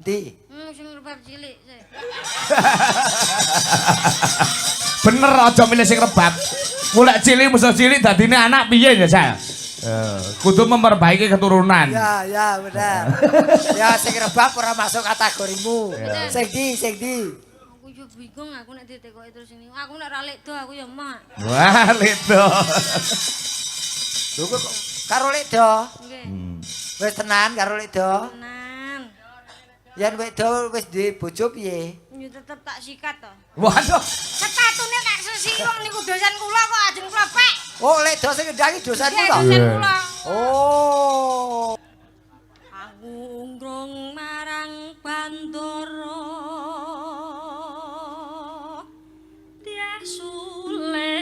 Ndi? Sing rebab cilik sik. Bener aja milih sing rebab. Mulai cilik musuh cilik dadine anak piye ya, Sal? Kudu memperbaiki keturunan. Ya, ya bener. Ya sing rebab ora masuk kategorimu. Sing ndi, sing ndi? Aku yo bingung aku nek ditekoki terus ini. Aku nek ra lekdo aku ya mak. Wah, ledo. Lho kok karo lekdo? Nggih. Wis tenan karo lekdo? Tenan. Yen wedok wis duwe bojo piye? Yo tetep tak sikat to. Waduh. Sepatune tak sesi wong niku dosen kula kok ajeng kula pek. Oh, lekdo sing ngendangi dosenmu Nggih, to? dosen kula. Oh. Aku unggrung marang Bandara Dyah Sulistya.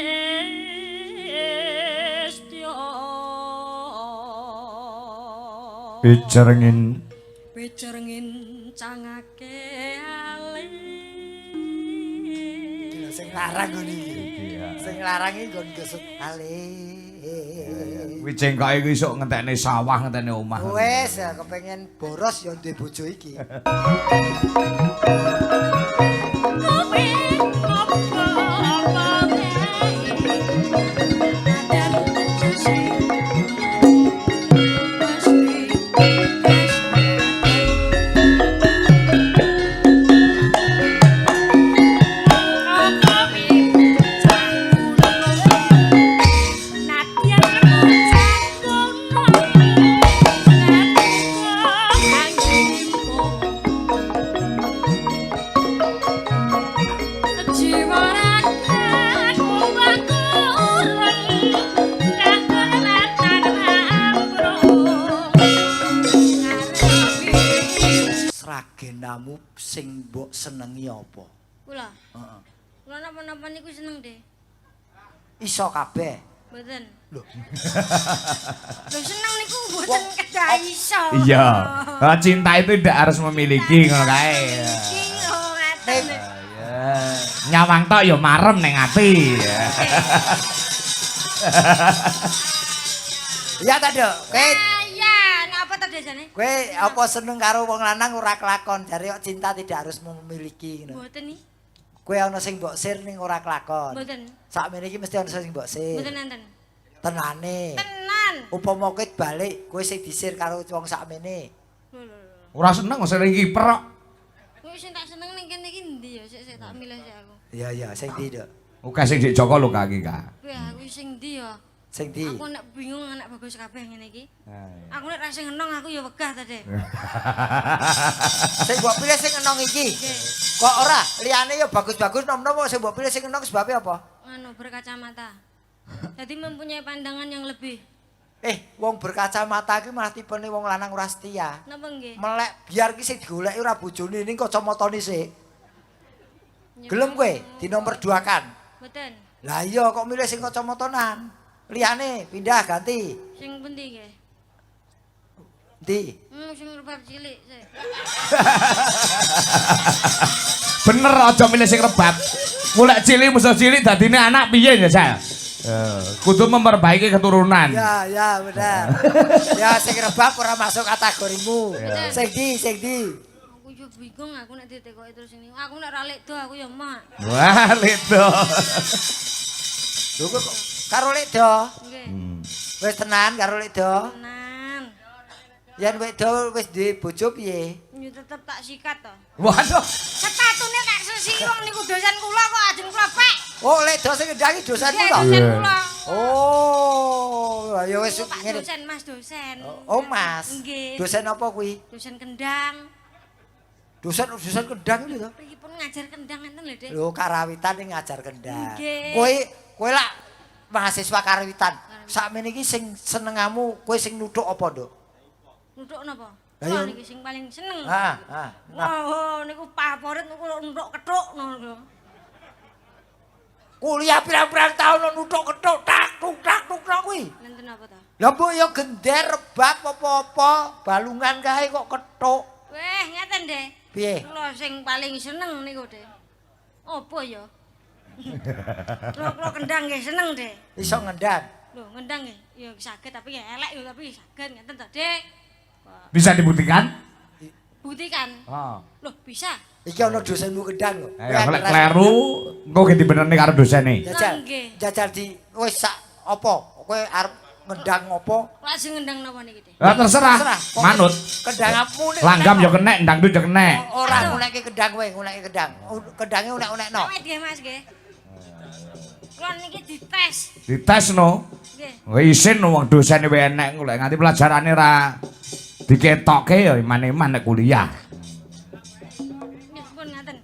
Bicerengin Bicerengin cangake alis. Sing larang ngene iki. Sing larang iki nggon gesut alih. Kuwi cengkoke kuwi isuk ngentekne sawah, ngentekne omah. Wes ya kepengen boros ya duwe bojo iki. Kowe apa Sragenamu sing mbok senengi apa? Kula. Heeh. Kula napa-napa niku seneng, Dek. Iso kabeh. Mboten. Lho. Lho seneng niku mboten kedah iso. Iya. Ah, cinta itu tidak harus memiliki ngono kae. Iki oh ngaten. Ning Nyawang tok ya marem ning ati. Iya ta, Dok? Kowe Iya, napa ta desane? kowe apa seneng karo wong lanang ora kelakon? Jare kok cinta tidak harus memiliki ngono. Mboten nih. Kowe ana sing mbok sir ning ora kelakon. Mboten. Sakmene iki mesti ana sing mbok sir. Mboten enten. Tenane. Tenan. Upama kowe balik, kowe sing disir karo wong sakmene. Lho lho lho. Ora seneng kok sering kiper kok. Kowe sing tak seneng ning kene iki endi ya? Sik sik tak milih sik aku. Iya iya, sing ndi, Dok? Oke sing Dik Joko lho kaki Kak. Kowe aku sing ndi ya? Sing ndi? Aku nek bingung anak bagus kabeh ngene iki. Aku nek ra sing enong aku ya wegah ta, Dek. Sing mbok pilih sing enong iki. Nggih. Kok ora? Liyane ya bagus-bagus nom-nom kok sing mbok pilih sing enong sebabe apa? Nganu berkacamata. Jadi mempunyai pandangan yang lebih. Wong berkacamata iki malah tipene wong lanang ora setia. Napa nggih? Melek biar ki sing digoleki ora bojone ning kacamatane sik. Gelem kowe dinomor duakan. Mboten. Lah iya kok milih sing kacamatanan. Liyane pindah ganti. Sing pundi nggih? Ndi? Sing rebab cilik sik. Bener aja milih sing rebab. Mulai cilik musuh cilik dadine anak piye ya, Sal? Kudu memperbaiki keturunan. Ya, ya bener. Ya sing rebab ora masuk kategorimu. Sing ndi, sing ndi? Aku yo bingung aku nek ditekoki terus ini. Aku nek ra lekdo aku ya mak. Wah, ledo. Lho kok karo lekdo? Nggih. Wis tenan karo lekdo? Tenan. Yen wedok wis duwe bojo piye? Yo tetep tak sikat to. Waduh. Sepatune tak sesi wong niku dosen kula kok ajeng kula pek. Oh, lekdo sing ngendangi dosenmu Nggih, to? dosen kula. Oh, ya wis Niku Pak ngene. dosen, Mas dosen. Oh, Mas. Nggih. Dosen apa kuwi? Dosen kendang. Dosen dosen kendang iki lho. Pripun ngajar kendang enten lho, Dik. Lho karawitan ning ngajar kendang. Nggih. Kowe kowe lak mahasiswa karawitan. Sakmene iki sing senengamu kowe sing nuthuk apa, Nduk? Nuthuk napa? Lah, iya. Wah niki sing paling seneng. Ha, ha. Nah, Wah, niku favorit niku nuthuk kethuk ngono lho. kuliah pirang-pirang tahun nuthuk kethuk tak tuk tak tuk tak kuwi. Nenten apa ta? Lah mbok ya gender rebab apa-apa, balungan kae kok kethuk. Weh, ngeten, Dik. Piye? Kula sing paling seneng niku, Dik. Apa ya? Kula kula kendang nggih seneng, Dik. Iso ngendang. Lho, ngendang nggih. Ya saged tapi ya elek ya tapi saged ngeten to, Dik. Bisa dibuktikan? Buktikan. Heeh. Loh, bisa. Iki ana dosenmu kendang lho. Ayo lek kleru engko ge dibenerne karo dosene. Jajal. Nggih. Jajal di wis sak apa? Kowe arep ngendang apa? Lajeng ngendang napa niki, Dik? Lah terserah. Manut. Kendangmu nek Langgam ya kenek, dangdut ya kenek. Ora ngunekke kendang kowe, ngunekke kendang. Kendange unek-unekno. Awet nggih, Mas nggih. Kula niki dites. Dites no. Nggih. Kowe isin wong dosene wae enek lek nganti pelajarane ra diketokke ya iman-iman nek kuliah. Nggih, pun ngaten.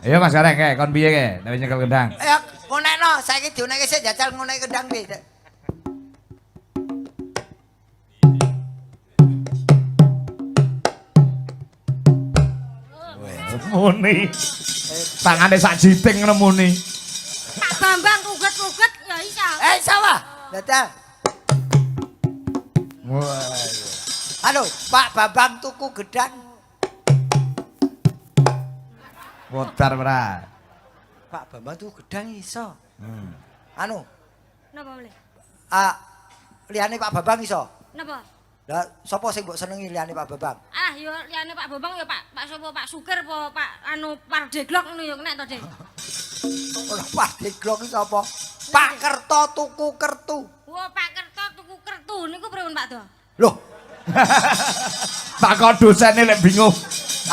Ayo Mas Gareng kae kon piye kae nek nyekel kendang. Ayo ngunekno, saiki diunekke sik jajal ngunekke kendang piye. Muni. Tangane sak jiting ngono muni. Pak Bambang kuget-kuget ya iso. Eh, sawah. Dadah. Wah. Halo, Pak Bambang tuku gedang. Modar ora. Pak Bambang tuku gedang iso. Anu, Napa boleh? ah liyane Pak Bambang iso. Napa? Lah sapa sing mbok senengi liyane Pak Bambang? Ah, yo liyane Pak Bambang ya Pak Pak sapa Pak Sukir apa Pak anu Pardeglok ngono ya kenek to, Dik. Ora Pak Deglok iki sapa? Pak Kerto tuku kertu. Wah, Pak Kerto tuku kertu niku pripun Pak Do? Loh, Tak kok dosene lek bingung.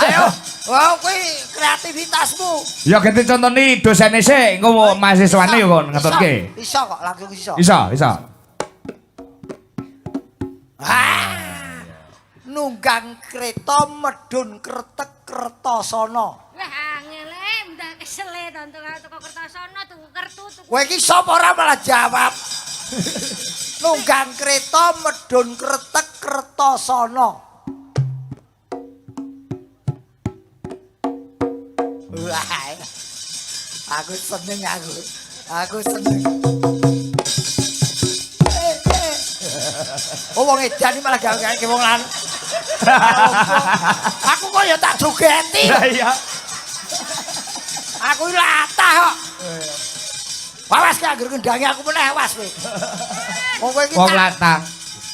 ayo. Wah, kuwi kreativitasmu. Ya ganti contone dosene sik, engko mahasiswane yo kon ngetutke. Iso kok, langsung iso. Iso, iso. Ah. Nunggang kereta medhun kretek Kertosono. Wah, angele ndak kesele to teko Kertosono tuku kertu tuku. Kowe iki sapa ora malah jawab. Nunggang kereta medhun kretek Kertosono. Wah. Aku seneng aku. Aku seneng. Oh wong edan iki malah gawe-gawe wong lan. Aku kok ya tak jogeti. Iya. Aku iki latah kok. Awas ki anggere ngendangi aku meneh awas kowe. Wong kowe iki Wong latah.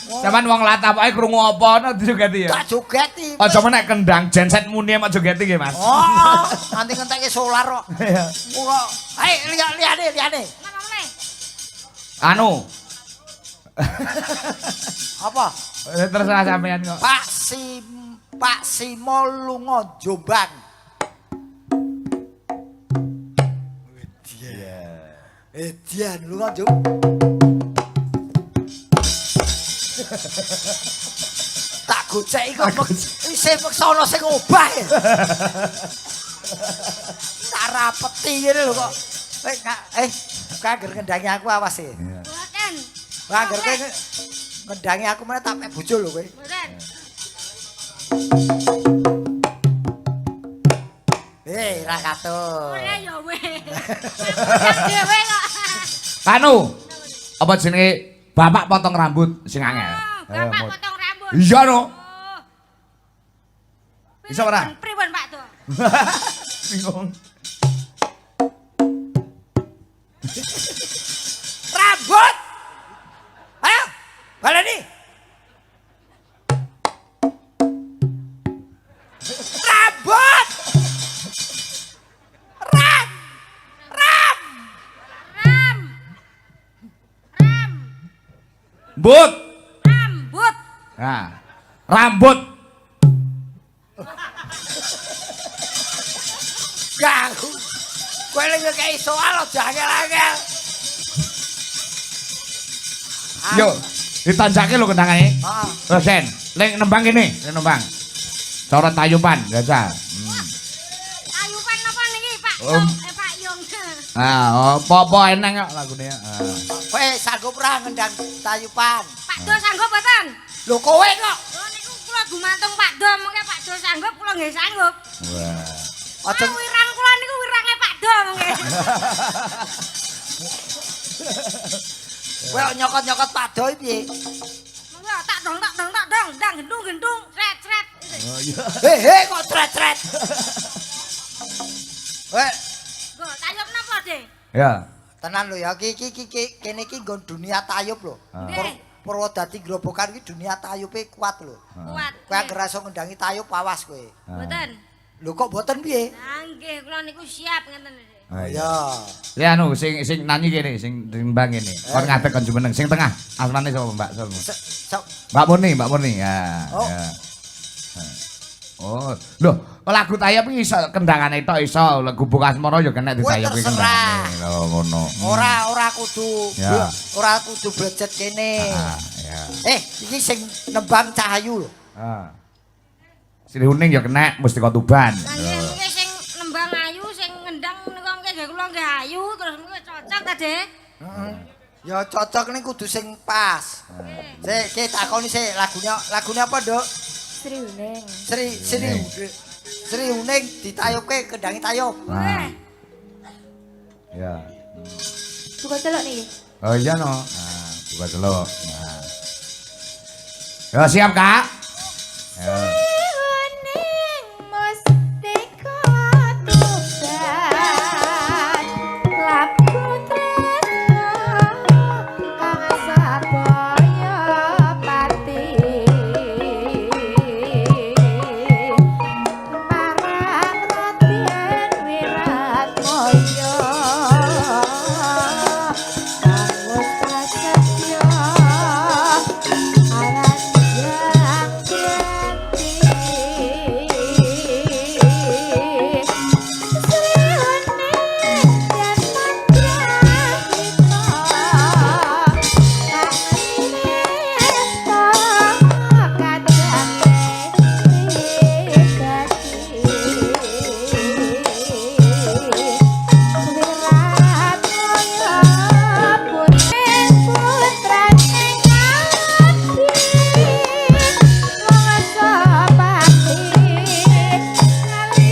Sampeyan wong latah pokoke krungu apa ono dijogeti ya. tak jogeti. Aja meneh kendang genset muni mak jogeti nggih, Mas. Oh, nganti ngentekke solar kok. Iya. Kok. Ayo liyane liyane. Napa boleh? Anu, Apa? terserah sampeyan kok. Pak Simo lunga Jombang. Edian lunga Jombang. Tak goceki kok isih meksa ana sing obah. Tak rapeti ngene lho kok. Eh angger ngendangi aku awas e. Mboten. Wah, angger kowe ngendangi aku meneh tak pek bojo lho kowe. Mboten. Eh, ra katut. Ora ya weh. Dhewe kok. Anu, apa jenenge bapak potong rambut sing angel. Oh, bapak potong rambut. Iya no. Oh. Iso ora? Pripun Pak Do? Bingung. Rambut. Ayo, baleni. Rambut. Ram. Ram. Ram. Ram. But. Rambut. Nah. Rambut. Ganggu. Kowe lek ngekeki soal aja angel-angel. Yo, ditanjake lho kendangane. Heeh. Terus Sen, lek nembang kene, lek nembang. Cara tayupan, jajal. Tayupan napa niki Pak Yong? Pak Yong. Ah, apa-apa eneng kok lagune. Ah. Kowe sanggup ora ngendang tayupan? Pak Do sanggup mboten? Lho kowe kok. Oh niku kula gumantung Pak Do, mengke Pak Do sanggup kula nggih sanggup. Wah. Aja Ah, wirang kula niku wirange Pak Do mengke. kowe kok nyokot-nyokot Pak Do iki piye? Monggo tak dong tak dong tak dong, ndang gendung-gendung, sret sret. Oh iya. Heh kok tret-tret. Weh, Nggo tayub napa, Dik? Ya. tenan lho ya iki iki iki kene iki nggon dunia tayub lho. Ah. Nggih. Purwodadi Grobogan iki dunia tayupe kuat lho. Kuat. Kowe anggere iso ngendangi tayub awas kowe. Mboten. Lho kok mboten piye? Lah nggih kula niku siap ngeten lho. Ah, iya. Ya. Ya anu sing sing nyanyi kene, sing nembang kene. Kon ngadeg kon jumeneng sing tengah. Asmane sapa Mbak? Sapa? Mbak Murni, Mbak Murni. Ya. Oh. Ya. Oh, lho, lagu tayub iki iso kendangane tok iso, lagu Gubuk Asmara ya kena Kowe ditayubi terserah. kendangane. Lho ngono. Ora ora kudu Ya. ora kudu blecet kene. Ah, ya. Eh, iki sing nembang Cahayu lho. Ah. Sri Huning ya kena Mustika Tuban. Lah nggih mengke sing nembang ayu, sing ngendang niku mengke nggih kula nggih ayu terus mengke cocok ta, Dik? Heeh. Ya cocok ning kudu sing pas. Sik, ki takoni sik lagunya lagune apa, Nduk? Sri Huning. Sri Sri Sri Huning ditayubke kendangi tayub. Ah. Ya. Buka celok nih. Oh iya no. Nah, buka celok. Nah. Ya siap, Kak? Ya. Sri Huning Mustika Tuban laku tresna kang sabaya pati marang Raden Wiratmaya kang wis prasetya aran yang grati. Sri Huning dan Mandragita kang nista kadange pribadi. Wiratmaya putrane Ngabdi wong sapati nalika ing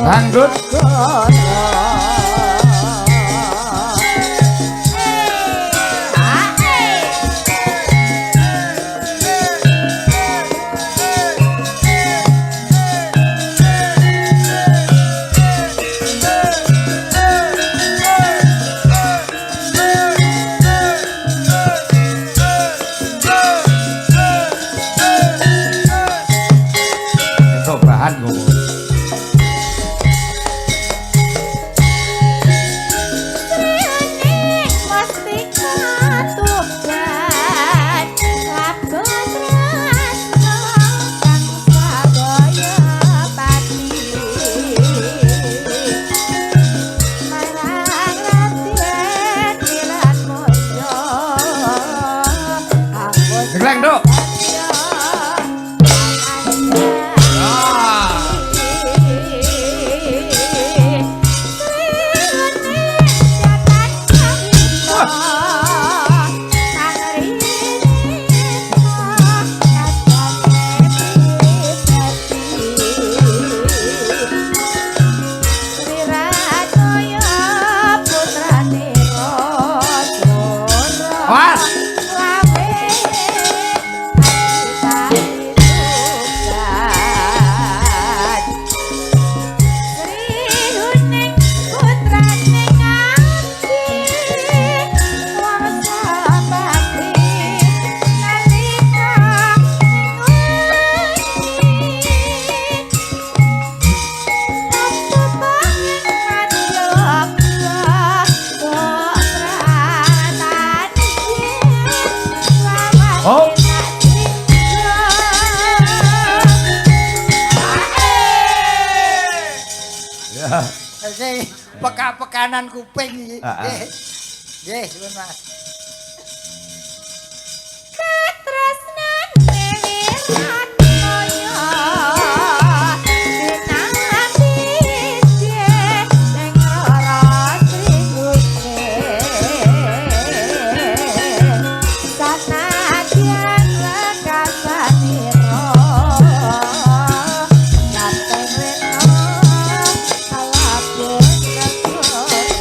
Dangdut. Entuk bahan kok. Pekanan kuping iki. Heeh. Nggih. Nggih, suwun Mas. Katresnane wirat kaya dinanti ning rara sringgune sanadyan lekasanira kateng rena kalabur negara.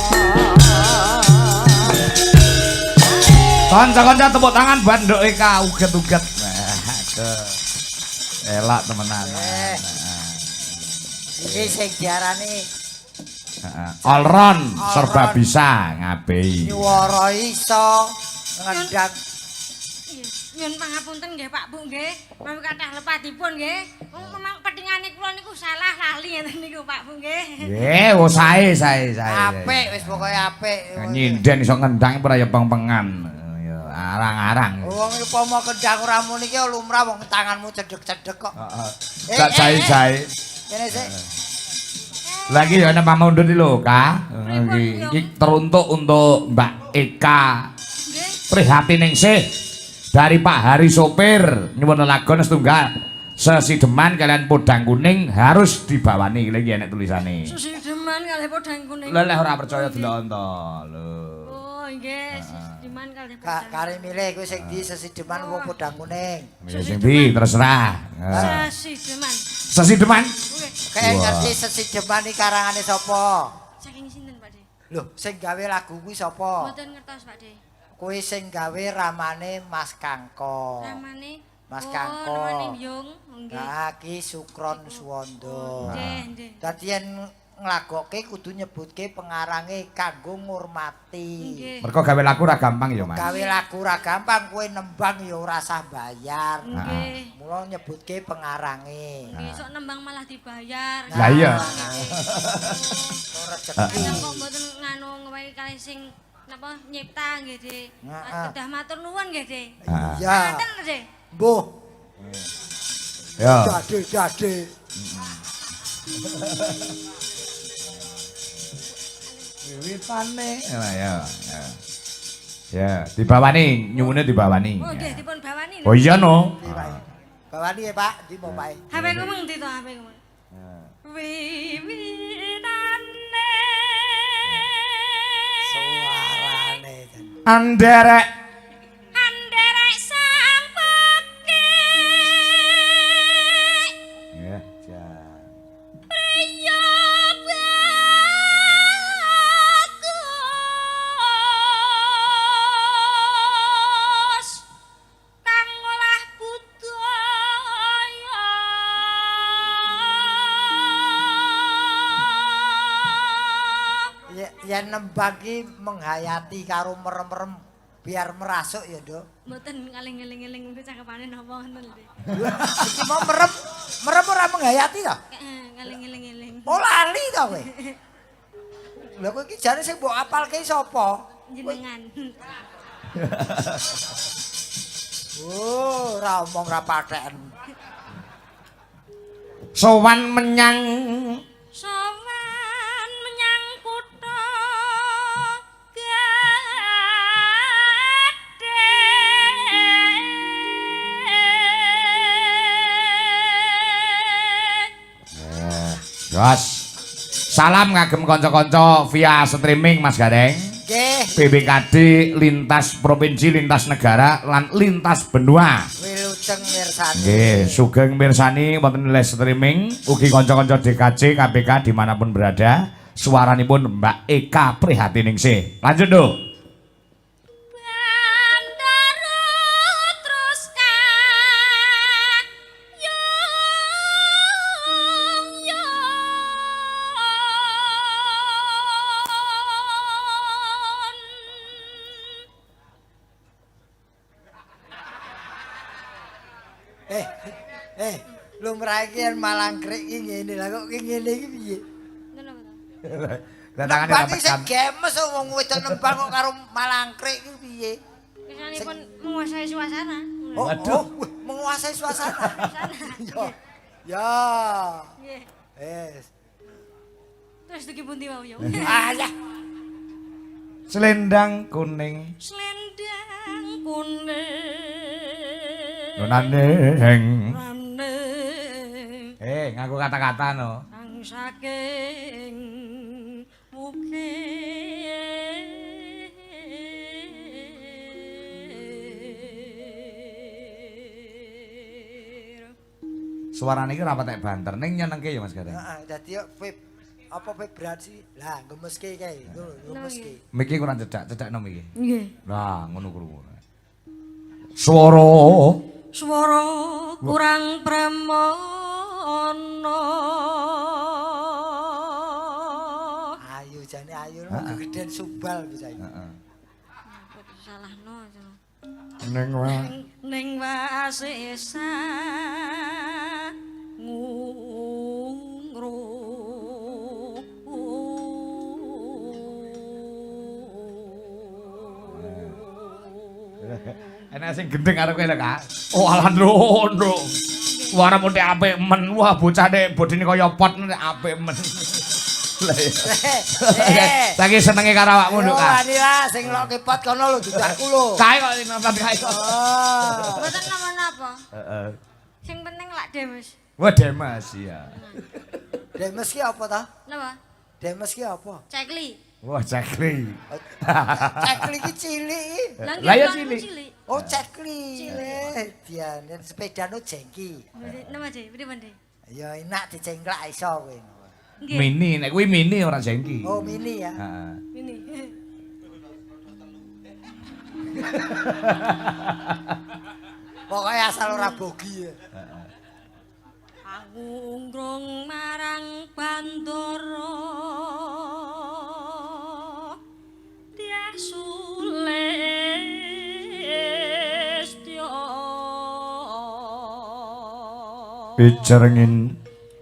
Kanca-kanca tepuk tangan buat Nduk Eka uget-uget. Nah, aduh. Elak temenan. Eh. Iki sing diarani Heeh. All round serba All round. bisa ngabehi. nyuwara iso ngendang. Nggih, nyuwun pangapunten nggih Pak Bu nggih. Mami kathah lepatipun nggih. Wong memang petingane kula niku salah lali ngeten niku Pak Bu nggih. Nggih, oh sae sae sae. Apik wis pokoke apik. Nyinden iso ngendang ora ya peng-pengan. Ya arang-arang. Wong upama kendang ora muni iki lumrah wong tanganmu cedhek-cedhek kok. Heeh. Eh, Sak eh, sae-sae. Kene sik. Lagi ya ana pamundhut iki lho, Ka. Pripun, Iki Yung? iki teruntuk untuk Mbak Eka Nggih. Prihatiningsih dari Pak Hari Sopir nyuwun lelagon setunggal sesideman kalian podang kuning harus dibawani iki enek tulisane. Susideman kalih podang kuning. Lha leh ora percaya delok to. Lho. Oh, nggih, susideman kalih Kak podang. kari milih kowe sing di sesideman wong podang kuning. Ya sing ndi terserah. Heeh. Sesideman. Sesideman. Oke. Kayak Wah. ngerti sesideman iki karangane sapa? Saking sinten Pak De? Lho, sing gawe lagu kuwi sapa? Mboten ngertos Pak De. Kuwi sing gawe ramane Mas Kangko. Ramane Mas Oh, Kangko. ramane Yung. Nggih. Nah, ki Sukron Suwondo. Nggih, nggih. Dadi yen nglagokke kudu nyebutke pengarange kanggo ngurmati. Nggih. Mergo gawe lagu ora gampang ya, Mas. Gawe lagu ora gampang kowe nembang ya ora usah bayar. Nggih. Mula nyebutke pengarange. Nggih, sok nembang malah dibayar. Lah iya. Oh, rezeki. Kadang kok mboten nganu ngewehi kalih sing napa nyipta nggih, De. Heeh. Kedah matur nuwun nggih, De. Iya. Ngaten lho, De. Mbuh, Ya. jade jade. Wiwitane. Ya ya. Ya. Ya, dibawani, nyuwune dibawani. Oh, nggih dipun bawani. Oh iya no. Ndi, Pak? Bawani ya, Pak, ndi mau Pak? HP ku meng ndi to HP ku meng? Wiwitane Suarane. jan. Anderek anderek sang pekik Ya, jan. priya bagus kang ngolah budaya. Yen nembang ki menghayati karo merem-merem biar merasuk ya, Nduk. Mboten kalih ngeling-eling mungkin cakepane napa ngoten lho. Iki mau merem, merem ora menghayati to? Kalih ngeling-eling. Oh lali to kowe. Lha kowe iki jane sing mbok apalke sapa? Jenengan. Oh, ora omong ra patheken. Sowan menyang Sowan menyang kutha Gadhe. Gas. Salam ngagem kanca-kanca via streaming Mas Gareng. Nggih, BBKD lintas provinsi, lintas negara lan lintas benua. wilujeng mirsani. Nggih, sugeng mirsani wonten live streaming ugi kanca-kanca DKC KPK dimanapun berada. Suaranipun Mbak Eka Prihatiningsih. Lanjut, Nduk. Bandara terus kayong Eh, eh, lumrah iki yen malangkrik iki ngene lah kok ki ngene iki piye? Ngono to. Lah tangane Nembang iki sing gemes wong wedok nembang kok karo malangkrik iki piye? Kesanipun menguasai suasana. Oh, Waduh. oh, wah, menguasai suasana. Suasana. Ya. Ya. Nggih. Wes. Terus dugi pundi wau ya? Ah ya. Selendang kuning. Selendang kuning. Nonaneng. Raning. Ngaku kata-kata no. Kang saking ukir. Suarane iki ora patek banter ning nyenengke ya Mas Gareng. Heeh, dadi yo apa vibrasi? Lah, gemeske kae, gemeske. Miki kurang cedak, cedakno miki. Nggih. Lah, ngono krungu. Swara Swara kurang premana. Ayu jane ayu kegeden subal bisa iki. Heeh. Salahno. Ning wae. Ning wasesa ngungru. Enak sing gendeng karo kowe lho, Kak. Oh, alah ndro. Suara muni apik men. Wah, bocah nek bodine kaya pot nek apik men. Lah iya. Saiki senenge karo awakmu nduk, Kak. Wani lah sing lokke pot kono lho dudu aku lho. Kae kok sing nonton kae kok. Oh. Mboten napa-napa. Heeh. Sing penting lak Demes. Wah, Demas ya. Demes ki apa ta? Napa? Demes ki apa? Cekli. Wah, cekli. Cekli ki cilik. Lah ya cilik. Oh, cekli. Dian, sepedane jengki. Napa, Dik? Pripun, Dik? Ya enak dicengklak iso kowe. Nggih. Mini, nek kuwi mini ora jengki. Oh, mini ya. Heeh. Mini. Pokoknya asal ora bogi ya. Aku unggrung marang bandara Dyah Sulistya. Bicerengin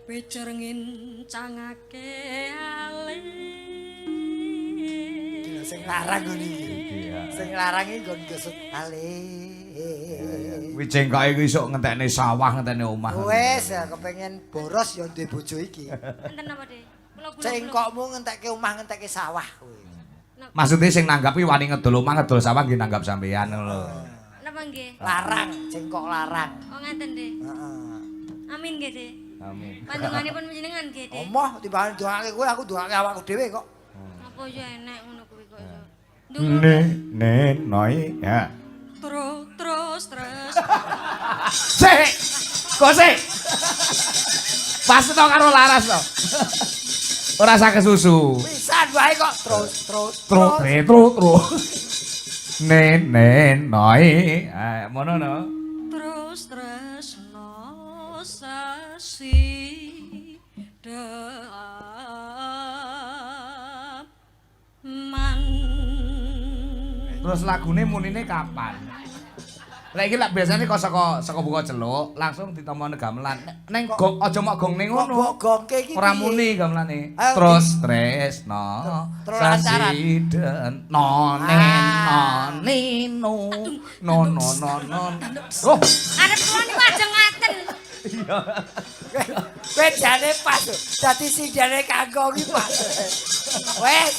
Bicerengin cangake alis. Iki lho sing larang ngene iki. Sing larang iki nggon gesut alih. Kuwi cengkoke kuwi isuk ngentekne sawah, ngentekne omah. Wes ya kepengen boros ya duwe bojo iki. Enten napa, Dik? Kula gula-gula. Cengkokmu ngentekke omah ngentekke sawah kowe. Maksudnya sing nanggap kuwi wani ngedol omah, ngedol sawah nggih nanggap sampean ngono lho. Napa nggih? Larang, cengkok larang. Oh ngaten, Dik. Heeh. Amin nggih, Dik. Amin. Pandunganipun panjenengan nggih, Dik. Omoh timbangane ndongake kowe aku ndongake awakku dhewe kok. Apa ya enek ngono kuwi kok ya. Ne ne noi ya. Terus terus terus. Sik. Kok sik? Pas to karo laras to. Ora usah kesusu. Pisan wae kok terus terus Tro tre tro tro. Ne ne noi. Ah, ngono no. Terus tresno sasi man. Terus lagune munine kapan? Lah iki lak biasane kok saka buka celuk langsung ditampa gamelan. Neng gong aja mok gong ning Kok ngono. mbok gongke iki Ora piye? muni gamelane. Ayo, Terus tresno Terus lancaran. sasiden no nen no ni no no no no no. Oh, Arep kula niku ajeng ngaten. Kowe jane pas. Dadi sindene kangkung iki pas. Wes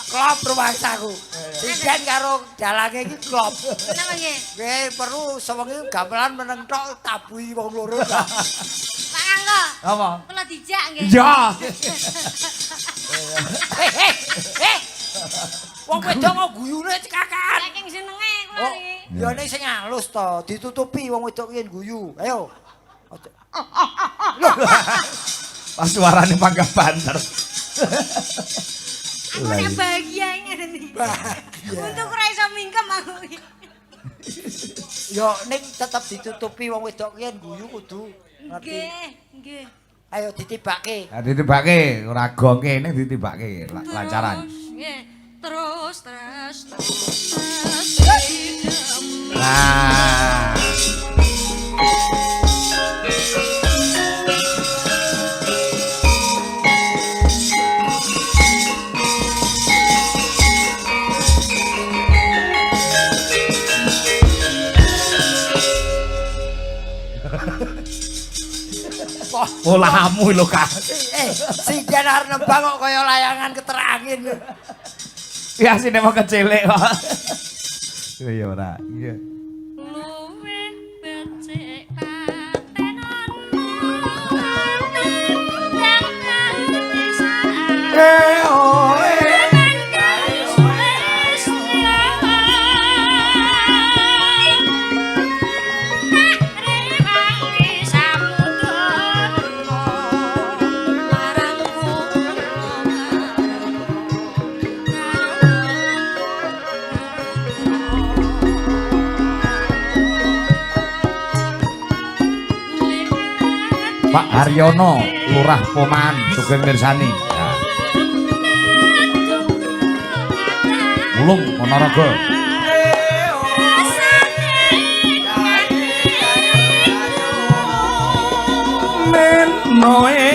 klop rumangsaku. Sinden karo dalange iki klop. Napa nggih? Kowe perlu sewengi gamelan meneng tok tabuhi wong loro. Pak Kangko. apa? Kula dijak nggih. Iya. Hei hei hei. Wong wedok kok guyune cekakan. Saking senenge kula Oh, niki. ya ning sing halus to, ditutupi wong wedok yen guyu. Ayo. Aja. Pas suarane panggah banter. Aku nek bahagia ngene iki. Untuk ora iso mingkem aku iki. Ya ning tetep ditutupi wong wedok yen guyu kudu ngerti. Nggih, nggih. Ayo ditibake. Nah, ditibake ora gong kene ditibake lancaran. Terus, nggih. Terus terus terus. Nah. Kok Olahamu lho, Kak. Sinden arep nembang kok kaya layangan keterak angin. Ya sine mau kecilik kok. Iya ora. Iya. Luwih becik patenan. Eh, oh, eh. Pak Haryono, Lurah Pomaan, sugeng mirsani. Ya. Wulung Ponorogo. Menoe.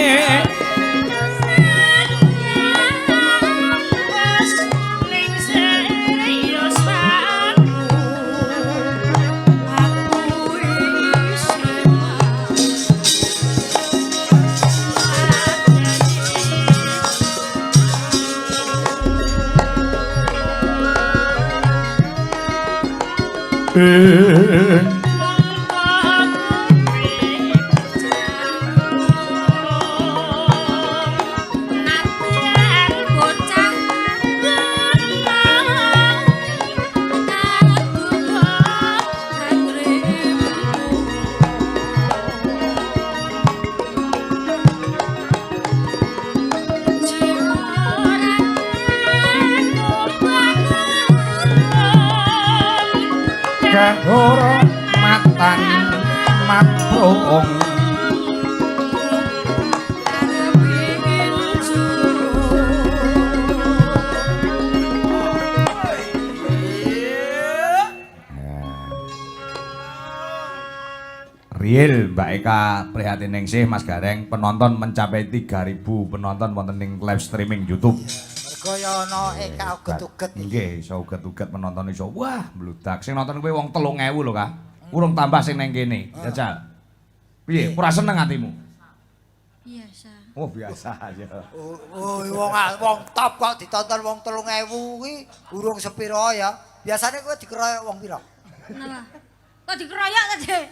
Kehormatan matrung. Real Mbak Eka Prihatiningsih Mas Gareng, penonton mencapai 3000 penonton wonten ing live streaming YouTube. Mergo ya ana Eka uget-uget. Nggih, iso uget-uget penonton iso. Wah, mbludak. Sing nonton kuwi wong 3000 lho, Kak. Urung tambah sing neng kene. Jajal. Piye? Ora seneng atimu? Biasa. Oh, biasa aja. Oh, wong wong top kok ditonton wong 3000 kuwi urung sepiro ya. Biasane kowe dikeroyok wong pira? Kenapa? Kok dikeroyok ta, Dek?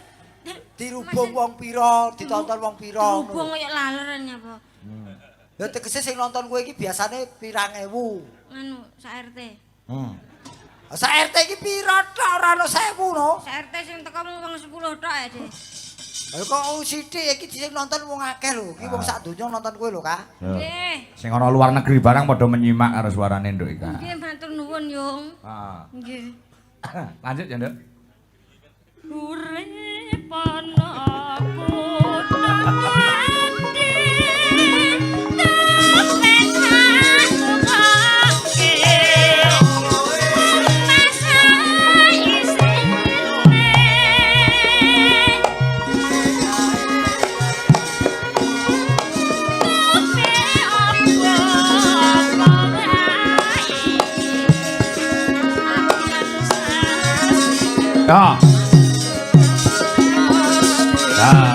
Dirubung wong pira, ditonton wong pira. Dirubung kaya laleran ya, apa? Ya tegese sing nonton kowe iki biasane pirang ewu. Nganu, sak RT. Sak RT iki pira tok ora ono 1000 no. Sak RT sing teko mung wong 10 tok ya, Dek. Lha kok sithik iki sing nonton wong akeh lho. Iki wong sak donya nonton kowe lho, Kak. Nggih. Sing ana luar negeri barang padha menyimak karo suarane Nduk Ika. Nggih, matur nuwun, Yung. Heeh. Nggih. Lanjut ya, Nduk. Urip ana kutha ati. Ya. Ya.